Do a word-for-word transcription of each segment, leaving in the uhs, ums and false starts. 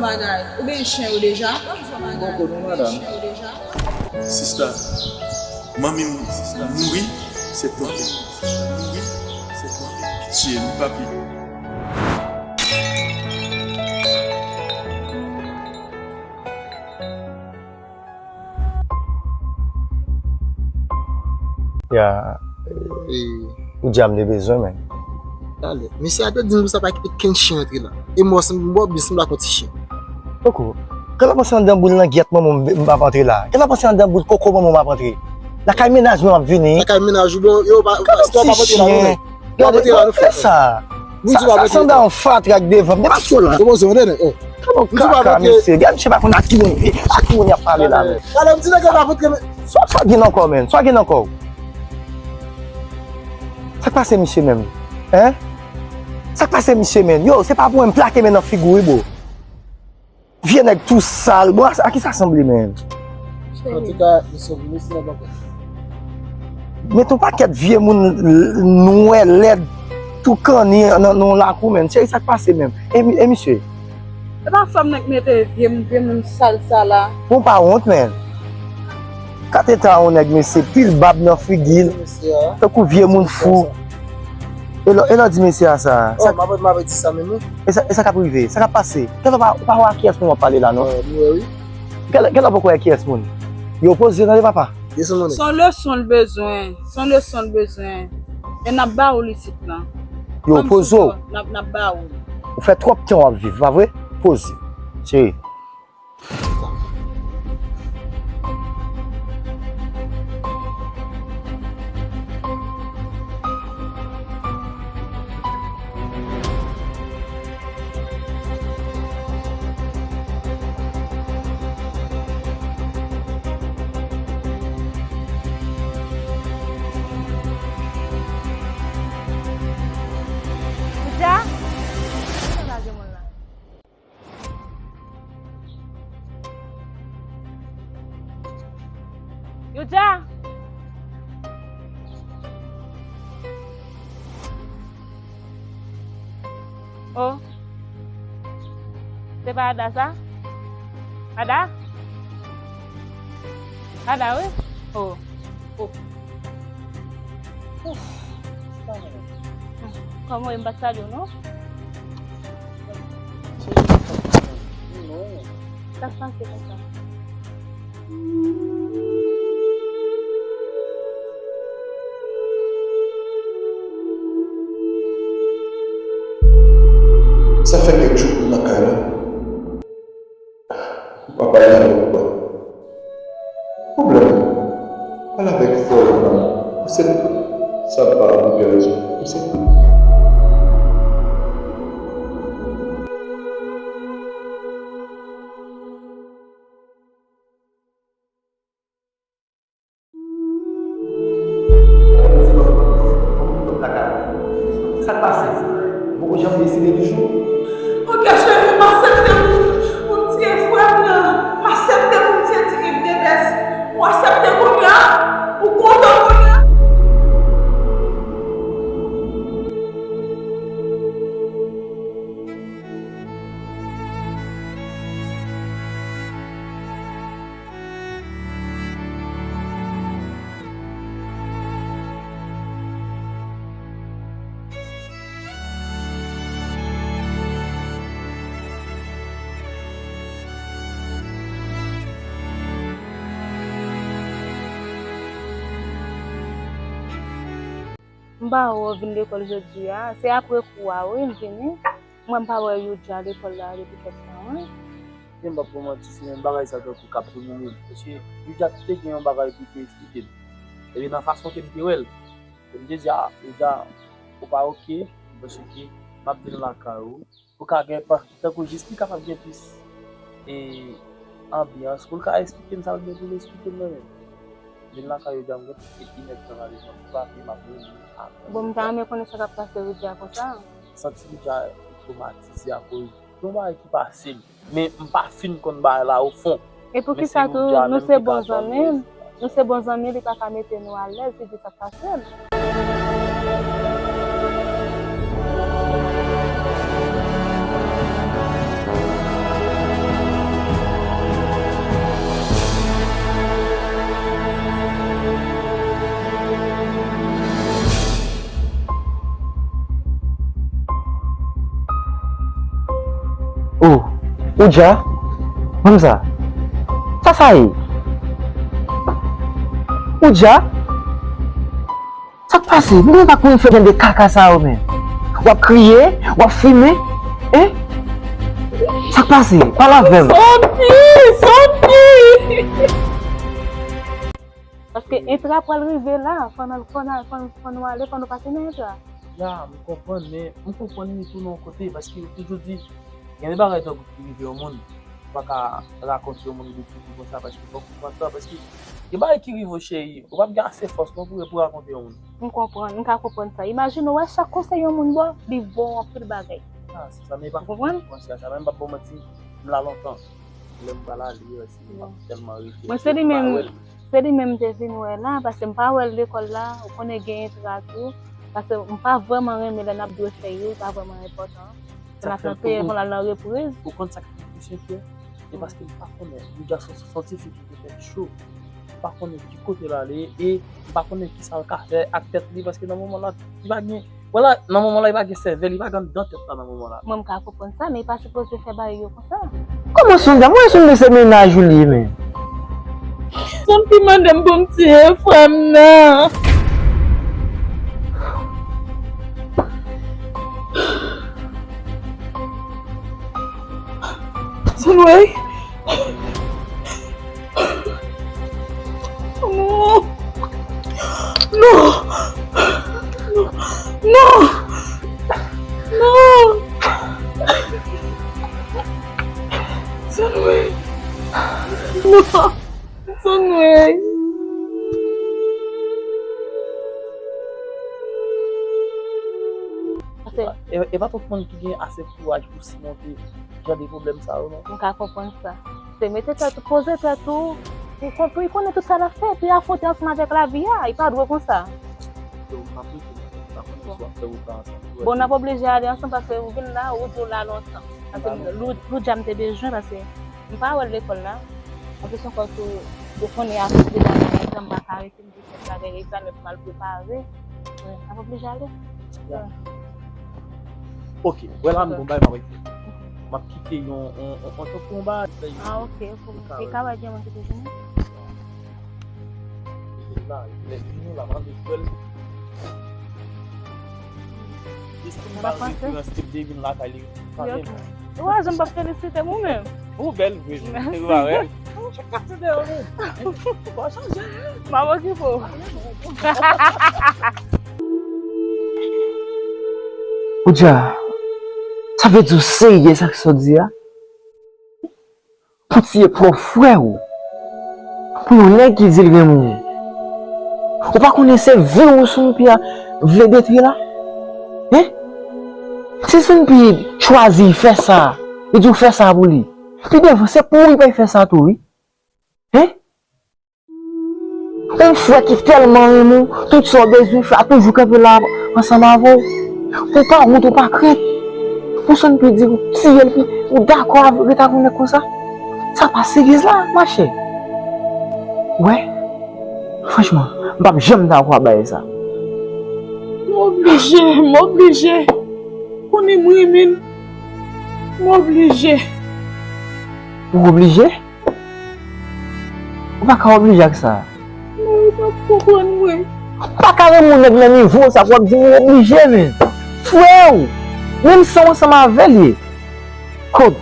Bagay, ou benyen chen yo deja? Poko non, madanm. Sista, manmi m mouri, se twòp. Mouri, se twòp. Pitye, li pa pi. Ya, ou di a m te bezwen, men. Talè. Mesye a te di m pou sa pa kite kenn chen antre la. E mwen, m wè byen sanble ak yon ti chen. Poko. Kè l ap panse anndan boul langyèt manman m, m ap antre la. Kè l ap panse anndan boul koko manman m ap antre. Lakay mennaj mwen m ap vini. Lakay mennaj ou bon, yo pa, istwa pa pote la non, nèg. Gade, gade, fè sa. Sa, sa, sa, sa, yon fatra k devan m. Depa sou la. Kòman se yon nèg, oh. Kòman kaka, mesye? Gade, misye pa konn ak ki moun, ak ki moun y ap pale la, men. Gade, m di nèg yo pa pote, men. Sa, sa gen nan kò, men. Sa gen nan kò. Sa k pase misye menm? Hein? Sa k pase misye, men? Yo, se pa pou mwen, m plake men nan figi w, wi, bro. Vye nèg tou sal. Bon, a, a ki sa sanble, men? Antouka, mesye, mesye nan bòkò. Met yon pakèt vye moun l-, nwè, lèd, tou kanni nan, nan yon lakou, men. Cheri, sa k pase, men? E, mi-, e misye? E pa fanm nan k mete vye, vye moun sal sa la. Bon, pa wont, men. Kat eta yon nèg, mesye, pil bab nan figi l, tankou vye moun fou. E lè, e lè w di mesye a sa? Oh, m ap, m ap di sa menm, wi. E sa, e sa k ap rive? Sa k ap pase? Kèlè w pa, ou pa wè a kiyès moun w ap pale la, non? Oh, m wè, wi. Kèlè, kèlè w poko wè kiyès moun? Yo, poze, tande, papa. Desann, mannen. Se yon leson l bezwen. Se yon leson l bezwen. E n ap ba ou l isit lan. Yo, poze w. N ap, n ap ba ou l. Ou fè twòp tan w ap viv, pa vre? Poze. Cheri. Poudja? Youdja! Oh. Se pa Ada sa? Ada? Ada, wi. Oh. Oh. Ouf. Kòman w ye? M pa t salye w, non? Sa k pase konsa? Sa fè kèk jou m nan kay la. Ou pa pale avèk mwen. Pwoblèm ou? Pale avèk frè ou nan. Ou se sa pa anpil rezon. Ou se. Sa k pase? Ou poko janm deside toujou? Ok, cheri, m aksepte pou, pou m tiye frè m nan. M aksepte pou m tiye Ti Iv Depès. Ou aksepte kounye a? Ou kontan kounye a? M pa wè w vin lekòl jodi a, se apre kou a wi m vini. Mwen m pa wè Youdja lekòl la depi kèk tan wi. Men m p ap ba w manti, se menm bagay sa tankou k ap rimine m. Paske Youdja te gen yon bagay pou l te eksplike m. Epi nan fason ke m te wè l, m te di, a, Youdja, ou pa oke, paske m ap vin lakay ou. Pou ka gen pa, tankou jis li kapab gen plis, e, anbyans, pou l ka eksplike m sa l gen pou l eksplike m nan men. Vin lakay ou, dam, gen plis ke inèdtan la devan m, frape, m ap rele, a. Bon, m ta renmen konnen sa k ap pase Youdja konsa. Santi Youdja twomatize akoz yon bagay ki pase m. Men m pa fin konn bagay la ofon. E poukisa tou, nou se bon zanmi, nou se bon zanmi, li pa ka mete nou alèz, li di sa k pase l. Oudja, ban m sa. Sa sa ye? Oudja? Sa k pase? Mwen pa konn fè jan de kaka sa yo, men. W ap kriye, w ap fimen, en? Sa k pase? Pale avè m. Sophie, Sophie! Paske entra pral rive la, fò n al, fò n al, fò n, fò nou ale, fò nou pase nan entra. Ya, m konprann, men m konprann li tou nan yon kote, paske yo toujou di, gen de bagay tankou ki rive yon moun, ou pa ka rakonte yon moun de tout konsa, paske fòk ou pran tan, paske gen bagay ki rive w, cheri, ou p ap gen ase fòs non pou, pou rakonte yon moun. M konprann, m ka konprann sa. Imajine w wè chak konsèy yon moun ba w, li vo w anpil bagay. Ah, se sa, men pa fòk ou konprann sa, men m p ap ba w manti, m la lontan. Lè m pral ale, se m ap tèlman rete, mwen se li menm, se li menm m te vin wè la, paske m pa wè l lekòl la, ou konnen gen entra tou, paske m pa vrèman renmen lè n ap dwe fè yo, li pa vrèman enpòtan. Sa n ap nan kreye pou l al nan repriz. Ou konn sa k fè m plis enkyè? E paske m pa konnen, li ja se yon ti fi ki gen tèt cho. M pa konnen ki kote l ale, e m pa konnen kisa l ka fè ak tèt li, paske nan moman la, li pa gen Vwala, nan moman la, li pa gen sèvèl, li pa gen anndan tèt la nan moman la. Mwen, m ka konprann sa, men li pa sipoze fè bagay yo konsa. Kòman Sondra? Mwen sonje se mennaj ou li ye, men. Sonn ki mande m pou m tiye frè m nan. Sonn, wi. Non. Non. Non. Non. Sonn, wi. Non. Sonn, wi. E, e pa tout moun ki gen ase kouraj pou simonte jan de pwoblèm sa yo, non? M ka konprann sa. Se mete tèt ou, poze tèt ou, pou konpri, konnen tout sa l ap fè, epi afwonte ansanm avèk lavi a. Li pa dwe konsa. Yo, m pa prese, m pa konnen si w ap fè wout la ansanm. Bon, n ap oblije ale ansanm paske ou vin la, ou di w la lontan. Paske Loudja m te bezwen, paske m pa wè l lekòl la. Anplis ankò tou, ou konnen avèk deja nan egzam, m pa ka rete. Fè bagay egzamen pou m al prepare. Wi, n ap oblije ale. Ya. Ok, wè la m gon bagay m ap fè. M ap kite yon, yon, yon, yon tankou yon bagay. Ah, ok, ok. E ka wè gen moun ki te vini? Vini la, lè vini la, m ap jwenn. Jis pou m ba l referans ke m te vin lakay li kanmenm. Ou wè, jan m p ap felisite m ou menm. Ou bèl vre, wi. Mèsi. Ou pa wè? Chak katye deyò, wi. Bon, chanje, wi. M ap okipe w. Oudja, sa vle di w serye sa k sot di a? Pou tiye pwòp frè w, pou yon nèg ki di l renmen w. Ou pa konnen se vi w Sonn Pi a vle detwi la? Hein? Si Sonn Pi chwazi fè sa, li di w fè sa pou li. Pi devan, se pou ou li pral fè sa tou, wi. Hein? Yon frè ki tèlman renmen w, tout sa w bezwen fè, a toujou kanpe la ansanm avè w. Pou w pa wont, ou pa krent. Pou Sonn Pi di w tiye l, pi ou dakò avè ret ak yon nèg konsa? Sa pa serye la, machè. Wè, franchman, m p ap janm dakò a bagay sa. M oblije, m oblije. Konnen m renmen l. M oblije. Ou oblije? Ou pa ka oblije ak sa. Non, ou p ap konprann mwen. Ou pa ka renmen yon nèg nan nivo sa pou w ap di m ou oblije, men. Frè w, menm san w ansanm avè l ye. Kòd.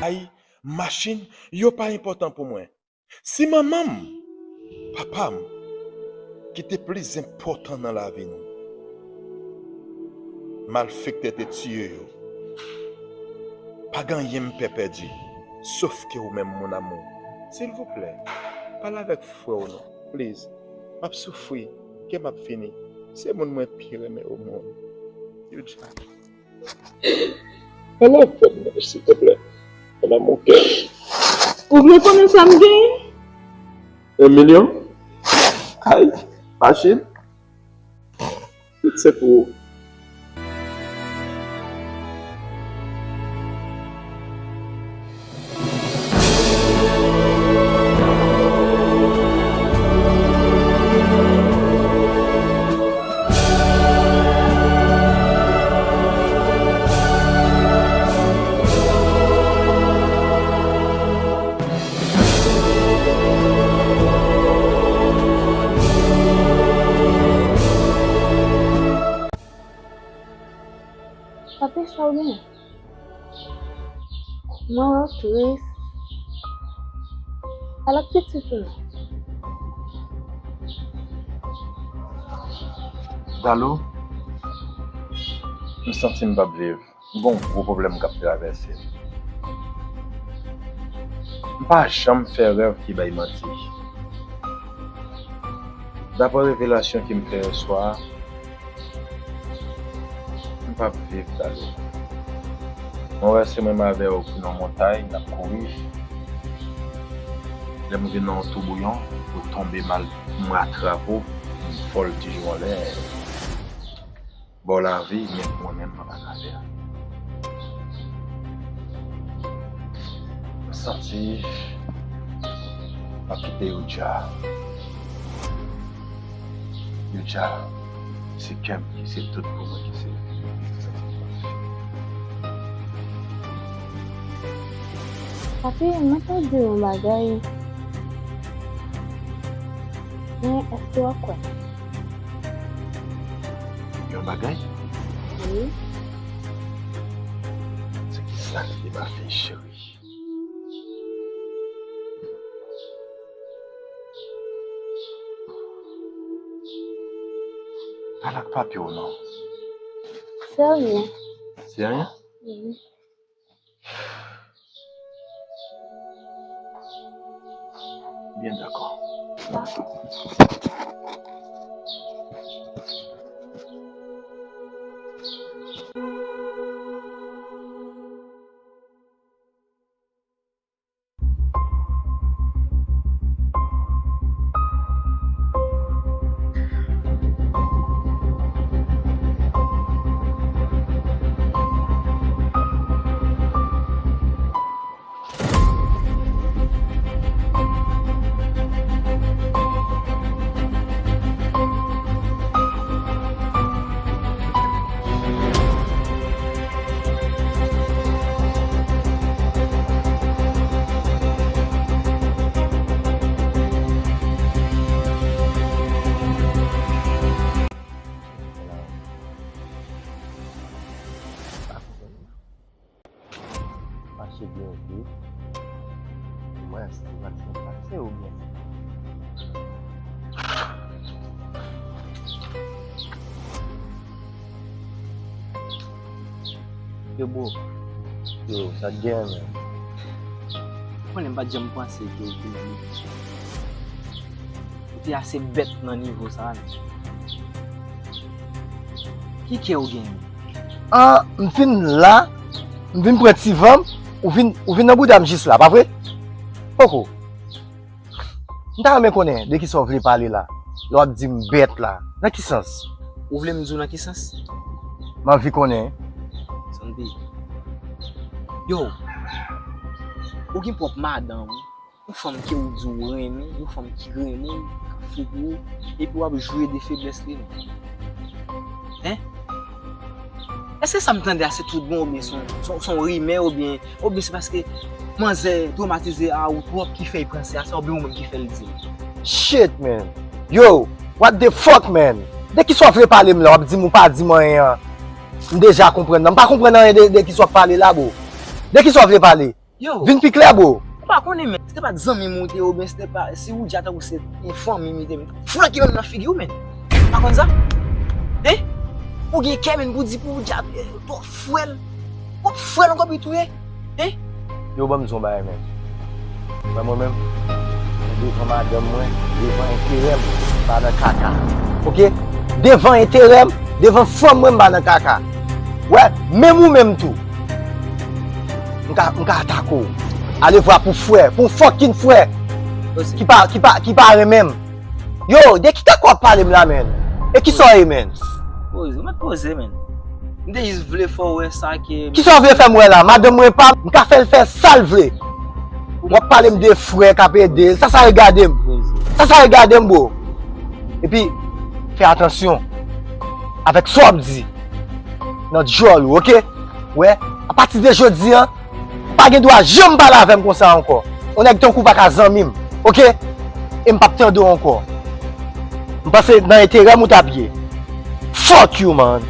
Ay, machin, yo pa enpòtan pou mwen. Si manman m, papa m, ki te plis enpòtan nan lavi nou, malfektè te tiye yo. Pa gen anyen m pè pèdi, sof ke ou menm, mon amour. Silvouplè, pale avèk frè w non, please. M ap soufri, kè m ap fini. Se moun mwen pi renmen o mond. Yo di. Telefòn mwen, silteplè. Mon amour cœur. Ou vle konnen sa m genyen? Yon milyon? Ay, machin. Se pou ou. Papi, sa w genyen? Mwen wè w tris. Alò pitit ou menm? Dalou, m santi m p ap viv. M gon gwo pwoblèm k ap travèse m. M pa janm fè rèv ki bay manti. Daprè revelasyon ke m fè yèswa a, m p ap viv, Dalou. Mwen wè se mwen m avè w ki nan montay, n ap kouri. Lè m vin nan yon toubouyon, ou tonbe mal, m ratrap ou, m vòltije w anlè. Ba w lavi, men mwen menm, mwen pa ka fè. M santi m ap kite Youdja. Youdja, se kè m ki se tout pou mwen ki se. Papi, mwen ta di yon bagay. Men èske w ap kwè? Yon bagay? Wi. Se kisa ki te pase, cheri? Pale ak papi w non. Se anyen. Se anyen? Wi. Byen dakò. Dakò. Mache byen, wi. Mwen, se Maxime Maxime ou byen? Yo, bro. Yo, sa t gen, men? Ou konnen m pa t janm panse ke ou te, ou te ase bèt nan nivo sa a, non. Ki kè ou genyen? Ah, m fin la, m vin pran ti van m, ou vin, ou vin nan bouda m jis la, pa vre? Poko. M ta renmen konnen de kisa w vle pale la, lè w ap di m bèt la. Nan ki sans? Ou vle m di w nan ki sans? M anvi konnen. Santi. Yo, ou gen pwòp madanm ou. Yon fanm ke ou di ou renmen, yon fanm ki renmen w, k ap fou pou ou, epi w ap jwe de feblès li menm. Hein? Èske sa m tande a se tout bon oubyen se yon, se yon, se yon rimè oubyen, oubyen se paske manzè twomatize a ou twòp ki fè l panse a sa oubyen ou menm ki fè l di l? Shit, man. Yo, what the fuck, man? De kisa w vle pale m la, w ap di m ou pa di m anyen an? M deja konprann nan. M pa konprann anyen de, de kisa w ap pale la, bro. De kisa w vle pale? Yo. Vin pi klè, bro. Ou pa konnen, men, si te pa t zanmi m ou te ye, oubyen si te pa, si ou dja tankou se yon fanmi m li te, men flanke menm nan figi w, men. Ou pa konn sa? Hein? Ou gen kè, men, pou di pou ou dja, eh, twòp frèl. Twòp frèl ankò pou touye. Hein? Yo, ban m di yon bagay, men. Wè mwen menm, se devan madanm mwen, devan enterè m, m pa nan kaka. Oke? Devan enterè m, devan fanm mwen, m pa nan kaka. Wè, menm ou menm tou. M ka, m ka atake w. Alevwa pou frè, pou yon fucking frè ki pa, ki pa, ki pa renmen m. Yo, de ki kaka w ap pale m la, menn? E kisa w ye, menn? Poze, ou mèt poze, men. M te jis vle fè w wè sa ke. Kisa w vle fè m wè la? Madanm mwen pa, m ka fè l fè sa l vle. W ap pale m de frè k ap ede l. Sa, sa regade m. Sa, sa regade m, bro. Epi, fè atansyon avèk sa w ap di nan djòl ou, oke? Wè, apati de jodi a, pa gen dwa janm pale avè m konsa ankò. Yon nèg tankou w pa ka zanmi m, oke? E m p ap tande w ankò. M panse nan enterè m ou t ap ye. Fuck you, man.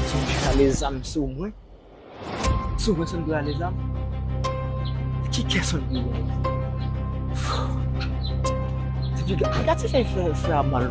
Son chale zam sou mwen. Sou mwen, son chale zam. Ki kè son li? Fuck. Ti piga, gad si sa fè, fè a mal.